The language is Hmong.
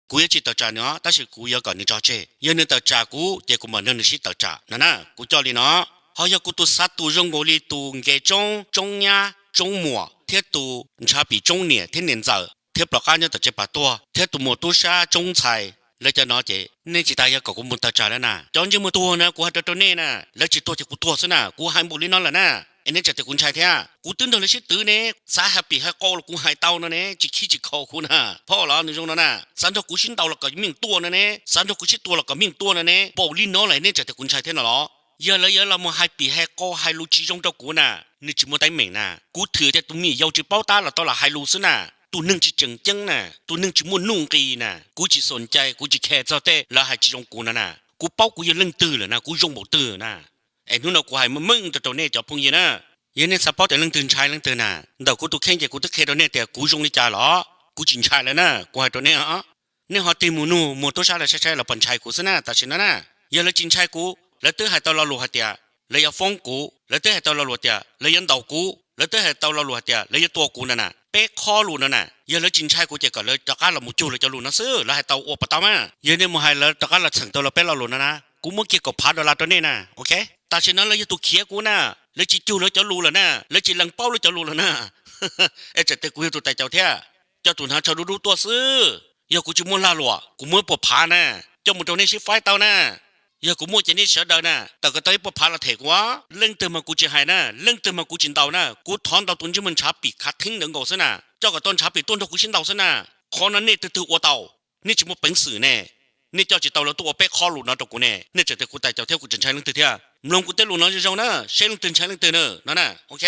Kuv yuav tsis tawm tsam nws os, tab sis kuv yuav kom nws tso tseg. Yog nws tawm tsam kuv ces kuv mam nrog nws sib tawm tsam no na, kuv coj li no. Ho yog kuv tus xav tus zoo nkaus li tus nkees tsoob, tsoob nyab, tsoob muam thiab tus ntshav pim tsoob niam thiab niam ntxawm thiab plom qab nyob tom tsev pas tuag thiab tus muam tub sab tsoob ntxhais, lawv cov no ces nej tsis tas yuav kom kuv mus tawm tsam lawv na. Cov ntsej muag tuag na, kuv hais rau rau nej na, lawv tsis tuag ces kuv tuag xwb na, kuv hais npaum li no lawm na. Es nej tseem tias kuv ntshai thiab? Kuv twb nrog lawv sib twv ne, xav hais pim hais qau los kuv hais tau no ne, tsis khib tsis kho kuv na. Phauj los nws zoo no na, xav nrog kuv sib ntaus los kom meej tuaj no ne, xav nrog kuv sib tua los kom meej tuaj no ne, npaum li no lawm nej tseem tias kuv ntshai thiab no los? Yog lawv yuav los mus hais pim hais qau hais lus tsis zoo rau kuv na, nws tsis muaj teeb meem na. Kuv thwm tias tus me nyuam yaus tsis paub tab los tau los hais lus xwb na, tus neeg tsis tseem ceeb na, tus neeg tsis muaj nuj nqis na, kuv tsis xoom cai, kuv tsis khe txog tej lawv hais tsis zoo kuv no na. Kuv paub kuv yog leej twg lawm na, kuv zoo npaum twg na. Es hnub no kuv hais meej meej rau rau nej cov phooj ywg na, yog nej xav paub tias leej twg ntshai leej twg na, ntawm kuv tus kheej ces kuv twb qhia rau nej tias kuv zoo li cas los kuv tsis ntshai lawm na, kuv hais rau nej os. Nej ho tig mus nug muag tub sab lawv saib saib lawv puas ntshai kuv xwb na tam sim no na. Yog lawv tsis ntshai kuv, lawv twb hais tau lo lus hais tias lawv yuav foob kuv, lawv twb hais tau lo lus tias lawv yuav ntaus kuv, lawv twb hais tau lo lus hais tias lawv yuav tua kuv no na. Peb qho lus no na, yog lawv tsis ntshai kuv ces kom lawv rov qab los mus cug lawv cov lus no xwb, lawv hais tau ua puas tau mas. Yog nej mus hais lawv rov qab los txheem tau lawv peb lo lus no na, kuv muab kiag kaum phav dollar rau nej na, ok. Tam sim no lawv yog tus khiav kuv na, lawv tsis cug lawv cov lus lawm na, lawv tsis lees paub lawv cov lus lawm na. Es tseem tias kuv yog tus tais caus thiab, coj tus hnav tsho dub dub tuaj xwb. Yog kuv tsis muaj lag luam kuv muab ib puas phav na, coj mus rau nej sib faib tau na. Yog kuv muaj ces nej sawv daws na tawm kom tau ib puas phav los them kuv. Leej twg mas kuv tsis hais na, leej twg mas kuv tsis ntaus na, kuv thov ntaus tus ntsej muag ntshav pim khav theeb ntawd nkaus xwb na, coj kom tau ntshav pim tuaj nrog kuv sib ntaus xwb na. Qhov no nej tus twg ua tau? Nej tsis muaj peev xwm ne, nej coj tsis tau lawv tuaj ua peb qho lus no rau kuv ne, nej tseem tias kuv tais caus thiab kuv tseem ntshai leej twg thiab? Mloog kuv tej lus no zoo zoo na, seb leej twg ntshai leej twg na no na, ok.